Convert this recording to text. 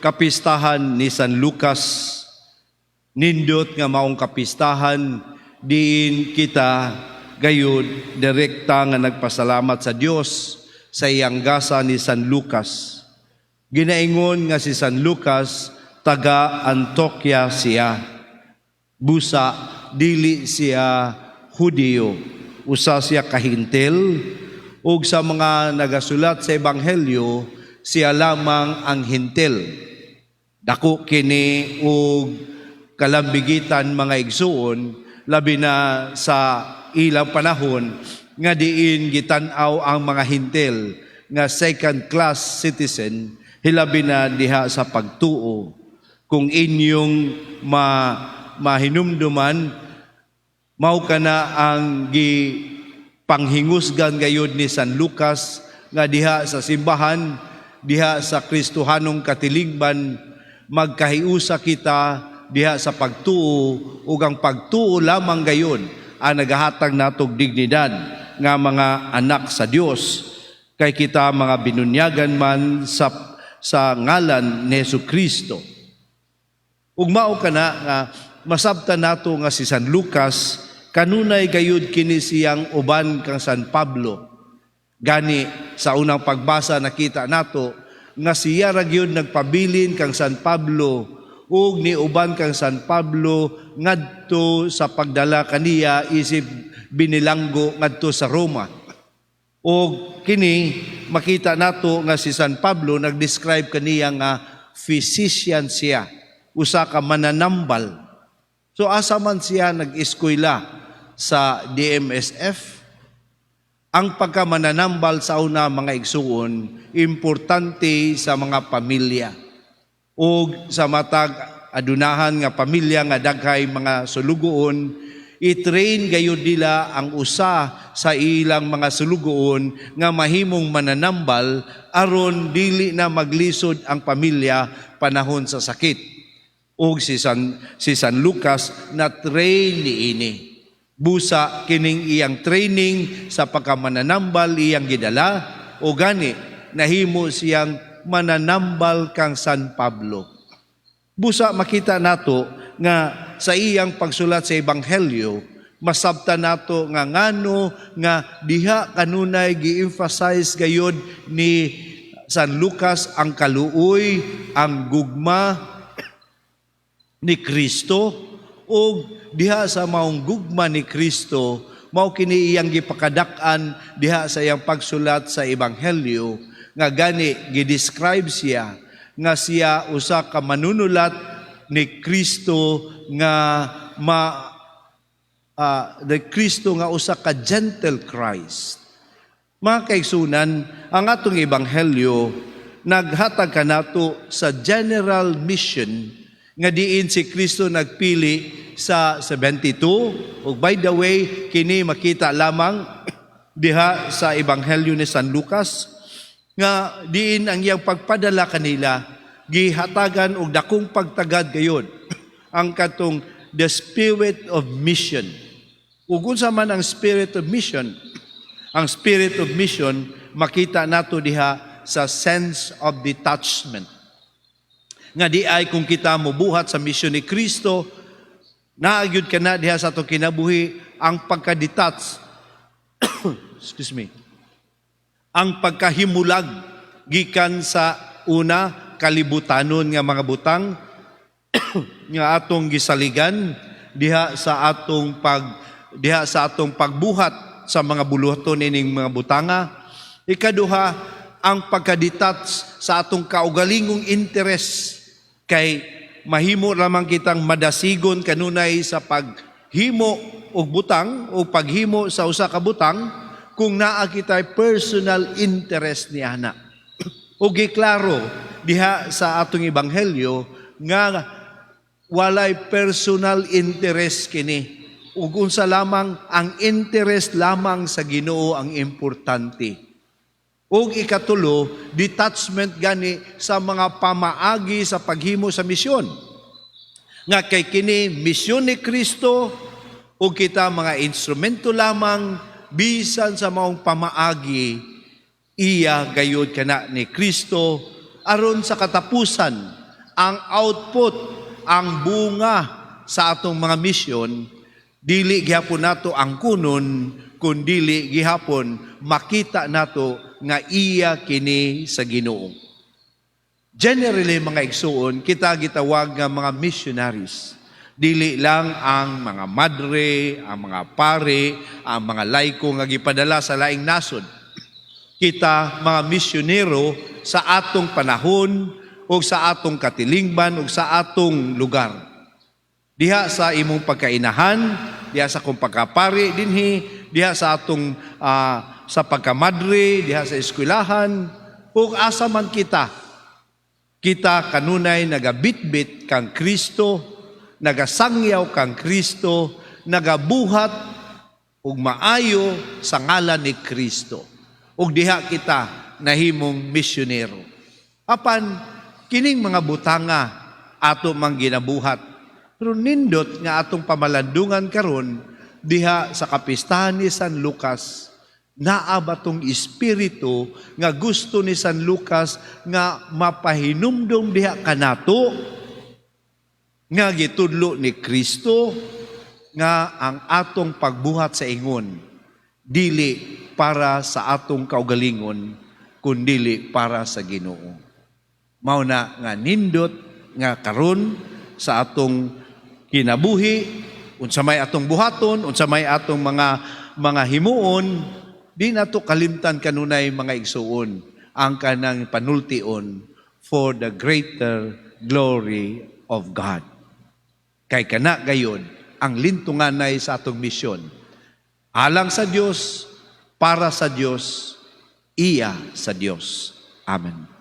Kapistahan ni San Lucas. Nindot nga maong kapistahan diin kita gayud direkta nga nagpasalamat sa Dios sa iyang gasa ni San Lucas. Ginaingon nga si San Lucas taga Antioquia siya. Busa dili siya Hudiyo. Usa siya ka Hentil, ug sa mga nagasulat sa Ebanghelyo, siya lamang ang Hentil. Dako kini og kalambigitan, mga igsuon, labi na sa ilang panahon nga diin gitan-aw ang mga Hentil nga second class citizen, hilabi na diha sa pagtuo. Kung inyong mahinumduman, mao kana ang gi panghingusgan gayud ni San Lucas nga diha sa simbahan, diha sa Kristohanong katilingban, magkahiusa kita diha sa pagtuo, ug ang pagtuo lamang gayon ang nagahatag natog dignidad nga mga anak sa Dios, kay kita mga binunyagan man sa ngalan ni Hesus Kristo. Ug mao kana nga masabtan nato nga si San Lucas kanunay gayud kini siyang uban kang San Pablo. Gani sa unang pagbasa, nakita nato nga siya ra gyud nagpabilin kang San Pablo ug niuban kang San Pablo ngadto sa pagdala kaniya isip binilanggo ngadto sa Roma. Og kini makita nato nga si San Pablo nag-describe kaniya nga physician siya, usa ka mananambal. So asa man siya nag-eskwela? Sa DMSF? Ang pagkamananambal sa una, mga igsuon, importante sa mga pamilya. O sa matag adunahan nga pamilya nga daghay mga sulugoon, i-train gayud nila ang usa sa ilang mga sulugoon nga mahimong mananambal aron dili na maglisod ang pamilya panahon sa sakit. Ug si San Lucas na train niini. Busa kining iyang training sa pagkamananambal iyang gidala, o gani nahimo siyang mananambal kang San Pablo. Busa makita nato nga sa iyang pagsulat sa Ebanghelyo, masabtan nato nga ngano nga diha kanunay gi-emphasize gayud ni San Lucas ang kaluoy, ang gugma ni Kristo, ug diha sa maong gugma ni Kristo, mao kini iyang gipakadak-an diha sa iyang pagsulat sa Ebanghelyo, nga gani gi-describe siya nga siya usa ka manunulat ni Kristo nga ma the Kristo nga usa ka gentle Christ. Mga kaigsunan, ang atong Ebanghelyo naghatag kanato sa general mission nga diin si Kristo nagpili sa 72. Ug by the way, kini makita lamang diha sa Ebanghelyo ni San Lucas, nga diin ang iyang pagpadala kanila gihatagan og dakong pagtagad gayud ang katong the spirit of mission. Ug unsa man ang spirit of mission? Ang spirit of mission makita nato diha sa sense of detachment. Nga di ay kung kita mobuhat sa misyon ni Kristo, naa gyud kana diha sa atong kinabuhi ang pagka-detach, excuse me, ang pagkahimulag gikan sa una, kalibutanon nga mga butang nga atong gisaligan diha sa atong pagbuhat sa mga buluhaton ining mga butanga. Ikaduha, ang pagka-detach sa atong kaugalingong interes, kay mahimo lamang kitang madasigon kanunay sa paghimo og butang o paghimo sa usa ka butang kung naa kitay personal interest ni ana. Ug giklaro diha sa atong Ebanghelyo nga walay personal interest kini. Ug unsa lamang ang interest lamang sa Ginoo ang importante. Ug ikatulo, detachment gani sa mga pamaagi sa paghimo sa misyon. Nga kay kini misyon ni Kristo ug kita mga instrumento lamang, bisan sa maong pamaagi, iya gayud kana ni Kristo aron sa katapusan Ang output, ang bunga sa atong mga misyon, dili gihapon nato ang kunon, kun dili gihapon makita nato nga iya kini sa Ginoo. Generally, mga igsuon, kita gitawag nga mga missionaries. Dili lang ang mga madre, ang mga pare, ang mga laiko nga gipadala sa laing nasod. Kita mga misyonero sa atong panahon o sa atong katilingban o sa atong lugar. Diha sa imong pagkainahan, diha sa akong pagkapari dinhi, diha sa atong sa pagkamadre, diha sa eskwelahan, ug asa man kita. Kita kanunay nagabitbit kang Kristo, nagasangyaw kang Kristo, nagabuhat ug maayo sa ngalan ni Kristo. Ug diha kita nahimong misyonero. Apan kining mga butanga ato mang ginabuhat. Pero nindot nga atong pamalandungan karon diha sa kapistahan ni San Lucas, naa ba tong espiritu nga gusto ni San Lucas nga mapahinumdom diha kanato nga gitudlo ni Kristo nga ang atong pagbuhat sa ingon dili para sa atong kaugalingon kundili para sa Ginoo? Mao na nga nindot nga karon sa atong kinabuhi, unsa may atong buhaton, unsa may atong mga himuon, di nato kalimtan kanunay, mga igsuon, ang kanang panultion, "For the greater glory of God." Kay kana gayon ang lintunganay sa atong misyon. Alang sa Dios, para sa Dios, iya sa Dios. Amen.